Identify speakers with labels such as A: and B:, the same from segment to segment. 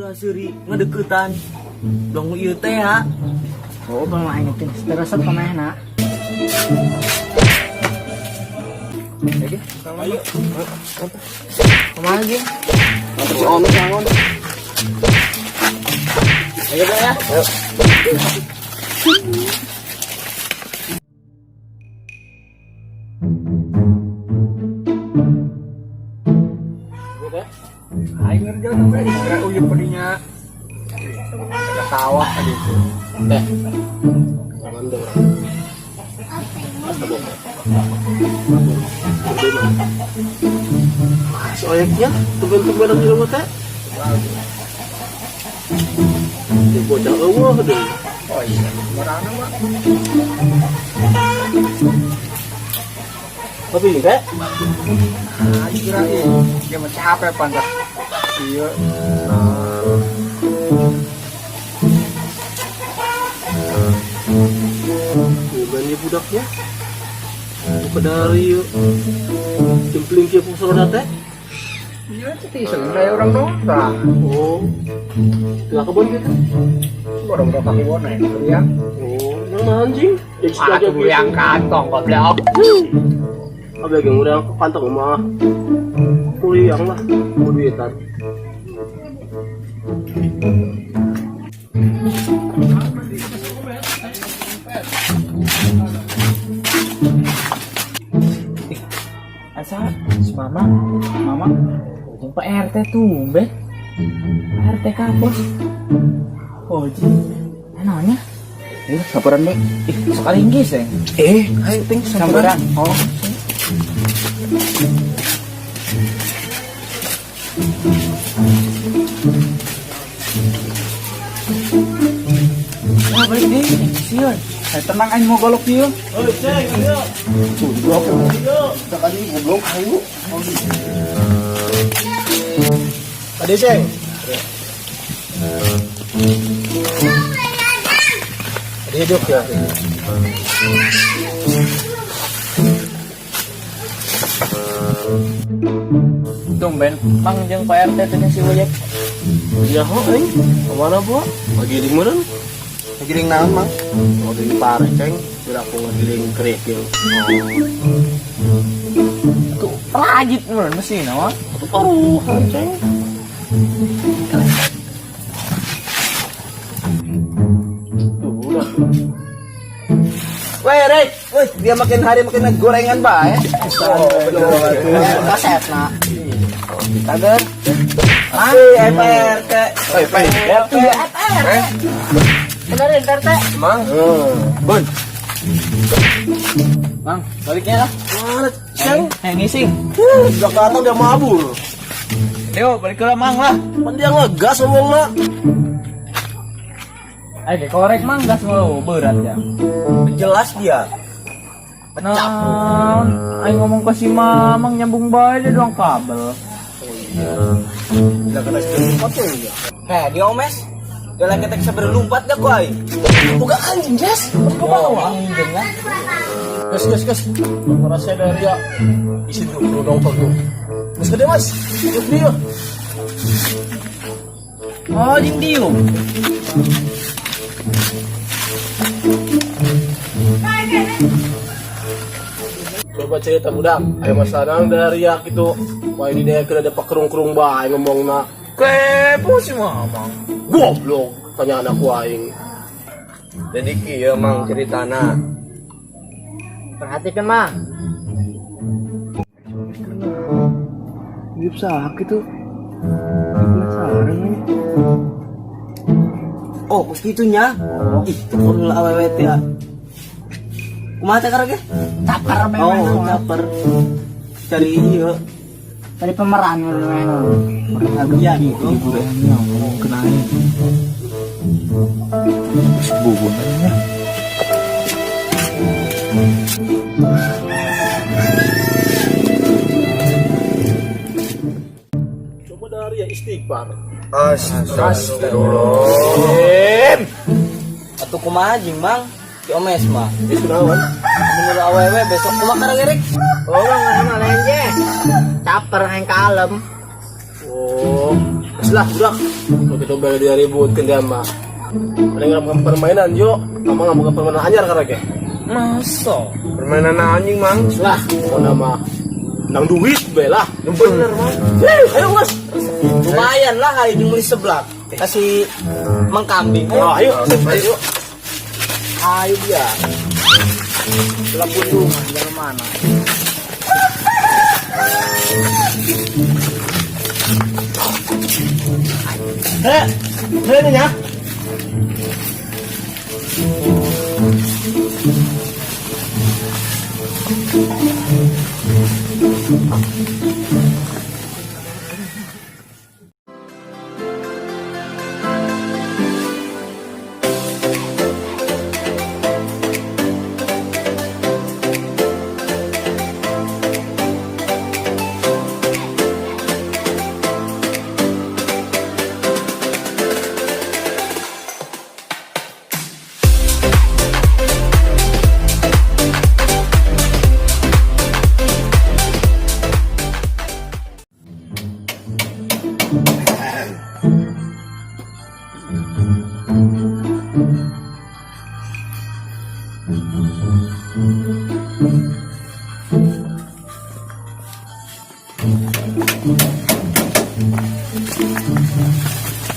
A: Ulah seuri ngedeukeutan. Dong ieu teh ha.
B: Oh, bang aing teh resep ka manehna.
A: Ayo.
B: Kumaha ge?
A: Si Ono bangun. Ayo Bang, ya. Ayo.
C: Aing ngerjain sampai dikira uyup pedinya. Ke sawah tadi itu.
D: Teh. Jangan dong. Si oyeknya tumben-tumben di rumah teh. Di bocah eueuh deui.
C: Oh iya, marana mah.
D: Tapi ini teh
C: Nah, kira dia mah capek pantas. Iya.
D: tumben ya budaknya. Buka dari jempling kieu pungsoda teh.
C: Iya, itu iseng dari orang nongkrong.
D: Oh. Tengah kebun gitu.
C: Orang udah pakai warna ya, ya.
D: Oh, nang anjing. Jadi
C: Ah, tuh yang kantong goblok.
D: Abe ge ngurang ke kantong mah. Kuliang lah, mau duitan.
B: Asa si mama, mama jeung Pak RT tumben. Pak RT kapos. Oh, ji. Naonnya?
C: Eh, sabaran, Mbak.
B: Ih, sok alinggis ya.
C: Eh, ayo ting
B: Sambaran. Oh. Wah, balik deh. Siun.
C: Eh, tenang aing mau golok ieu.
D: Oi, ceng, ayo.
C: Tuh, goblok. Sekali goblok ayo.
D: Ade, ceng. Ade hidup ya.
B: Tumben, Mang jeung Pak RT teh si Uyek.
D: Ya ho aing. Kemana, Bu? Lagi di mana?
A: Giring naon, Mang?
D: Ngagiling pare, ceng. Biar aku ngagiling kerikil.
B: Tuh, rajit meureun mesin mah.
D: Itu taruhan, ceng. Tuh, udah.
A: Weh, Rek. Weh, dia makin hari makin gorengan bae. Oh, kaset nah. Kaget. Eh, PRT.
C: Eh, Pak.
A: Iya, RT.
B: Benerin RT.
C: Mang. Bun.
B: Mang, baliknya lah.
D: Mana, ceng?
B: Eh, ngising.
D: Udah datang dia mabur.
B: Leo, balik ke Mang lah.
D: Pan dia ngegas ngomong nak.
B: Eh, korek Mang gas mau berat ya.
A: Jelas dia.
B: Nah, aing ngomong ke si Mamang nyambung bae dia doang kabel.
D: Udah kena sedikit tuh ya.
A: Heh, dia omes. Dia lagi tek sabar lompat gak ku aing.
D: Buka anjing, Jas. Ke bawah. Gas, gas, gas. Merasa dari ya. Isi dulu dong tuh. Mas gede, Mas. Yuk dia.
B: Oh, jeung dieu.
D: Coba cerita budak. Ayo Mas Lanang dari ya gitu. Wah ini dia kena ada pakerung-kerung bae ngomong nak.
B: Kepo si Mamang.
D: Goblok. Tanya anakku aing.
A: Jadi kieu Mang ceritana.
B: Perhatikan, Mang.
D: Hidup sakit tuh. Penasaran nih.
A: Oh, kos kitunya. Ih, telepon lah awewe teh. Ya. Kumaha teh karege?
B: Caper memang.
A: Oh, caper. Cari ieu.
B: Tadi pemeran memang.
A: Iya gitu.
C: Kenain. Terus bubunannya.
D: Coba dari ya istighfar.
C: Astagfirullahaladzim.
A: Atuh kumaha jeung Mang? Si Omes mah.
D: Itu naon?
A: Menurut awewe besok kumaha karege rek?
B: Oh, Mang sama lenje. Caper aing kalem.
D: Oh, Lah, budak. Kalau kita bela dia ribut ke dia mah. Paling nggak permainan yo, mama nggak buka permainan anyar karena ke.
B: Masa?
C: Permainan anjing, Mang.
D: Lah, mau nama nang duit bela.
C: Bener, Mang.
D: Ayo mas.
A: Lumayan lah hari ini beli seblak. Kasih mang kambing.
D: Oh, ayo, ayo.
A: Ayo dia. Sebelah pundungan, jangan mana.
D: Eh, ini ya.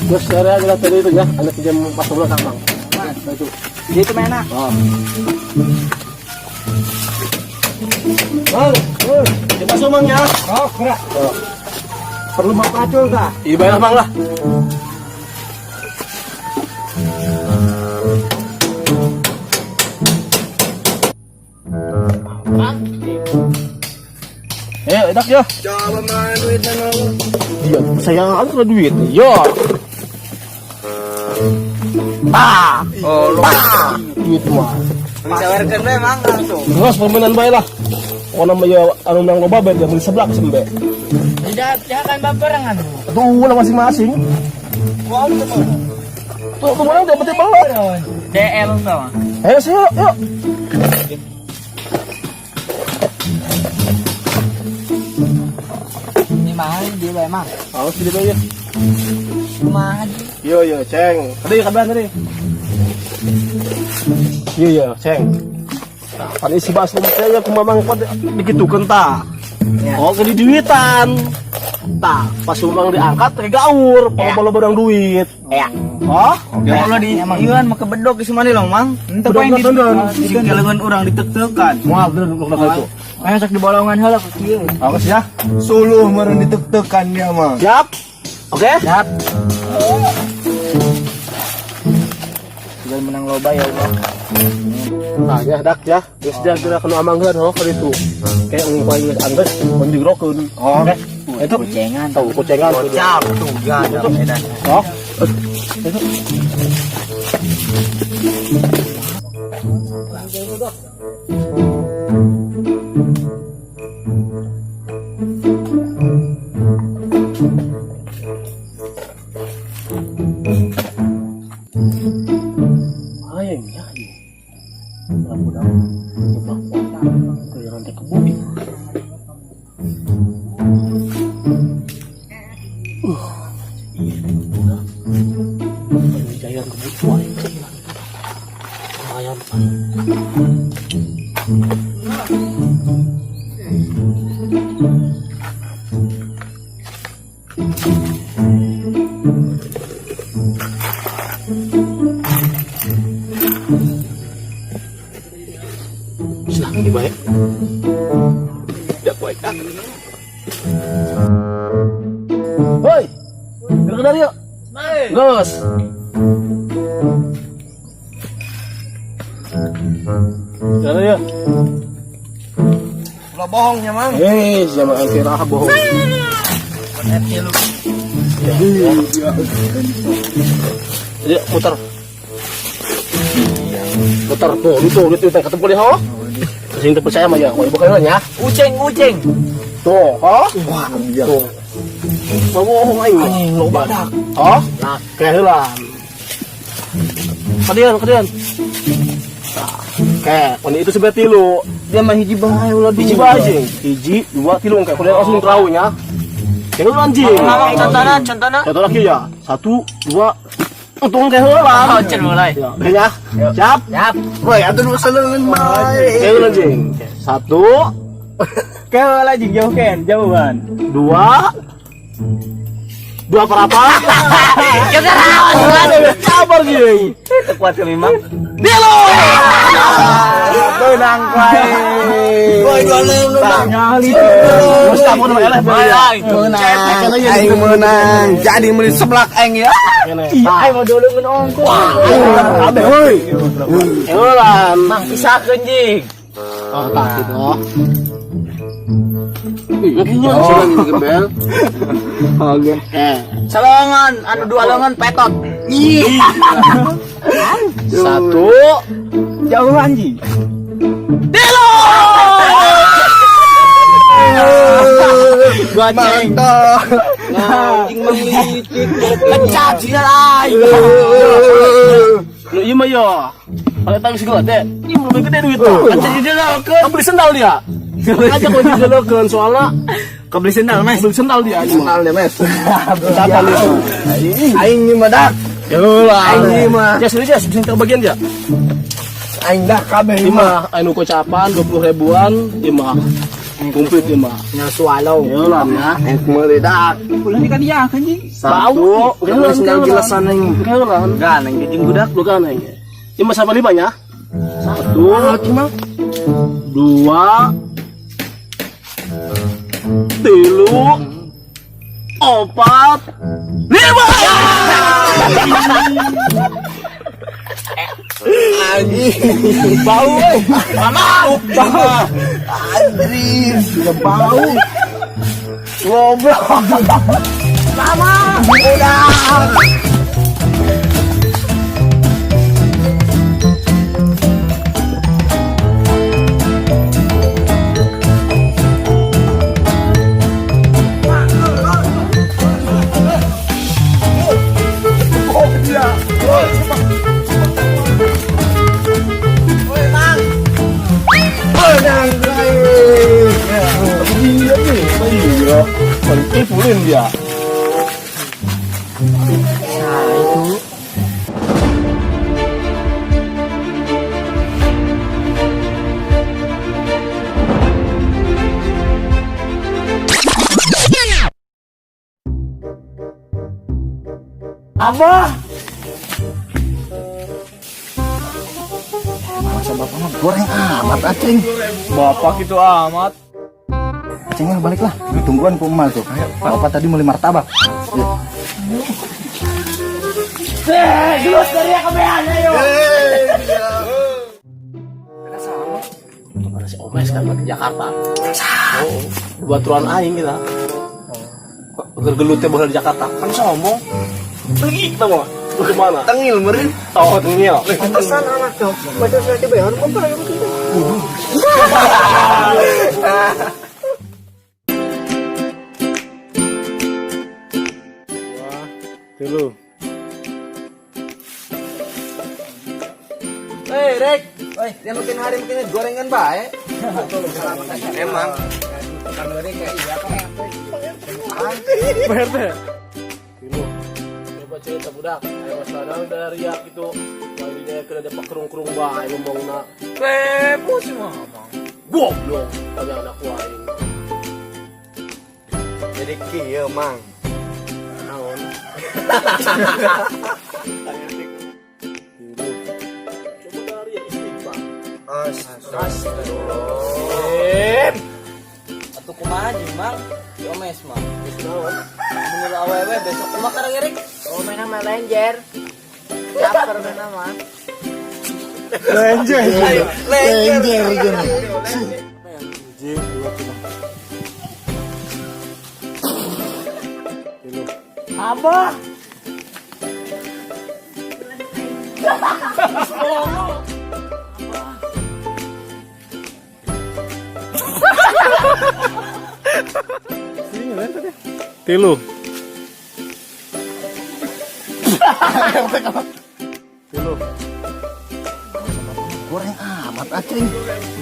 D: Terus saya adalah tadi itu ya, anak jam pas sebelah Bang. Nah, itu.
A: Dia itu enak.
D: Oh. Bang, coba sumang ya.
C: Oh, gerak.
D: Oh.
C: Perlu mau pacul tak?
D: Iya, bayar Bang lah. Enak ya.
A: Coba mana duit dan lu.
D: Iya, sayang kan kena duit. Yo. Ah,
A: Oh, lu.
D: ah, duit mah.
A: Disawerkeun we mang langsung.
D: Terus permainan bae lah. Pokoknya mah ya anu nang loba bae dia beli seblak sembe.
B: Tidak, jangan baperangan.
D: Tuh lah masing-masing. Tuh, tuh mana dapat belok.
B: DL tau.
D: Ayo sih, yuk, yuk.
A: Ini mahal dia bae mang.
D: Awas di dia.
A: Mahal.
D: Yo yo, ceng. Tadi kabar tadi. Yo yo, ceng. Nah, pan isi bahas rumah saya aku mamang kuat dikitukeun ta.
A: Ya.
D: Oh, ke duitan. Tah, pas umang diangkat ke gaur,
A: Ya.
D: kalau barang duit.
A: Ya.
D: Oh,
A: Ya Allah di ieuan mah kebedok geus mani long mang.
B: Entah apa yang di
A: Di lengan urang ditek-tekan.
D: Moal bener bener itu.
B: Ayo sok di bolongan heula kieu.
D: Awas ya.
C: Suluh meureun ditek-tekan dia, Mang.
D: Siap. Oke?
A: Siap. Tinggal menang loba ya Allah.
D: Nah, ya dak ya. Geus dia geura kanu amangkeun ho ka ditu. Kayak ungpai geus anggeus mun digrokeun.
A: Oh.
D: Oke. Itu
A: Kucengan.
D: tahu kucengan.
A: Gocap tuh gak edan.
D: Oh. Itu. Ayang ya. Budak nyeblak kota ke rantai kebun. Iya, budak. Jaya kebutuhan lumayan. Silahkan dibayar. Tidak baik. Hoi, gerak dari yuk. Gus. Jalan ya.
A: Lo bohongnya mang.
D: Eh, sama kira bohong. Ya, putar. Putar tuh, itu itu ketemu deh, ho. Sing percaya mah ya, kok bukan ya.
A: Uceng uceng.
D: Tuh, ho.
C: Wah, iya.
D: Tuh. Mau bohong aing.
A: Anjing loba dak.
D: Oh, nah, kayak heula. Kadian, kadian. Kayak, ini itu sebelah tilu.
A: Dia mah hiji bae ulah
D: Hiji bae sih. Hiji, dua, tilu kayak kuliah langsung teraunya. Kayak anjing.
B: Mamang contohna, contohna.
D: Contoh lagi ya. Satu, dua, untung kayak heula.
B: Oh, cen mulai.
D: Ya, ya. Siap.
B: Siap.
A: Woi, atuh nu seleungeun bae.
D: Kayak anjing. Satu,
B: Kayak lagi jauh ken, jauhan.
D: dua, dua per apa? Sabar jing.
B: Kuat kami mang.
D: Dilo.
B: Menang kuai.
A: Woi, dua leungeun Bang.
B: Nyali.
D: Mustafa nu eleh
B: Malah itu.
A: Menang. Aing menang. Jadi meuli seblak aing ya.
B: Iya, aing mau dulu ngeun ongko.
D: Kabeh woi. Eulan.
B: Mang pisahkeun jing.
D: Oh, tak gitu. Iya, gembel.
A: Oke.
B: Selongan, anu dua lengan petot.
A: Ih.
D: Satu,
B: Jauh anjing.
D: Dilo.
B: Goceng.
A: Mantap.
D: Anjing mang licik.
B: Pecah sih aing.
D: Lu iya mah yo. Kalau tangis segala teh, ini belum gede duit tuh.
B: Pecah didelokeun.
D: Kan beli sendal dia. Aja kau didelokeun soalnya
B: Kau beli sendal, Mas.
D: beli sendal dia.
A: Kenal deh, Mes.
D: Siapa lu?
A: Aing ini mah dak.
D: Yolah.
A: Aing mah.
D: Ya sini Jas, bisa bagian dia.
A: Aing dah kabeh mah.
D: Lima, anu kocapan 20 ribuan, lima. Komplit lima.
B: Nya swallow.
D: Yolah ya.
A: Aing meuli dak.
B: Ulah di dia kan jing.
D: Satu,
A: Beli sendal gilasan aing.
D: Kelan.
B: Ganeng jeung budak.
D: Lu kan aing. Lima sampai lima ya. Satu, dua, tilu, opat, lima.
A: Anjing.
D: Bau, eh.
B: Mama.
A: Bau. Anjing, sudah bau. Goblok.
B: Mama.
A: Udah. Menang guys.
D: Iya nih, iya. Pulin dia.
B: Nah, itu. Apa?
A: Masa bapak mah goreng amat acing.
B: Bapak itu amat.
A: Acing lah balik lah. Tungguan ku emak tuh. Bapak tadi beli martabak. Ya.
B: Geus dari kabehan ayo.
D: Mana si Omes kan ke Jakarta. Oh, baturan aing kita. Gergelutnya bola di Jakarta. Kan sombong. Pergi kita mau. Kemana?
A: Tengil meureun.
D: Oh, tengil.
C: Pantesan anak tuh. Macam saya tiba ya, kok kayak begitu.
D: Dulu.
A: Hei, Rek. Oi, dia makin hari makin gorengan bae. Emang.
D: PRT. Dulu. Coba cerita budak. Ayo mas ladang dari ya gitu. Wah ini dia kena dapat kerung-kerung bae ngomongna.
B: Pepo si mama.
D: Goblok. Tapi anak aing.
A: Jadi kieu, Mang.
D: Naon? Dulu. Coba dari ya istighfar.
A: Astagfirullah.
B: Atuh kumaha jeung Mang? Si Omes mah.
D: Geus naon?
B: Mun awewe besok kumaha karang Erik? Oh, main sama Lenjer. Caper main nama.
A: Lenjer. Lenjer.
B: Apa?
D: Tilu. Tilu.
A: Goreng amat acing.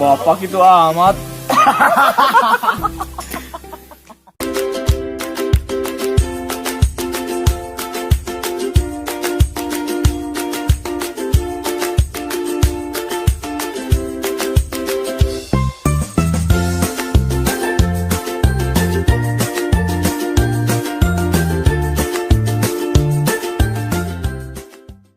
B: Bapak itu amat.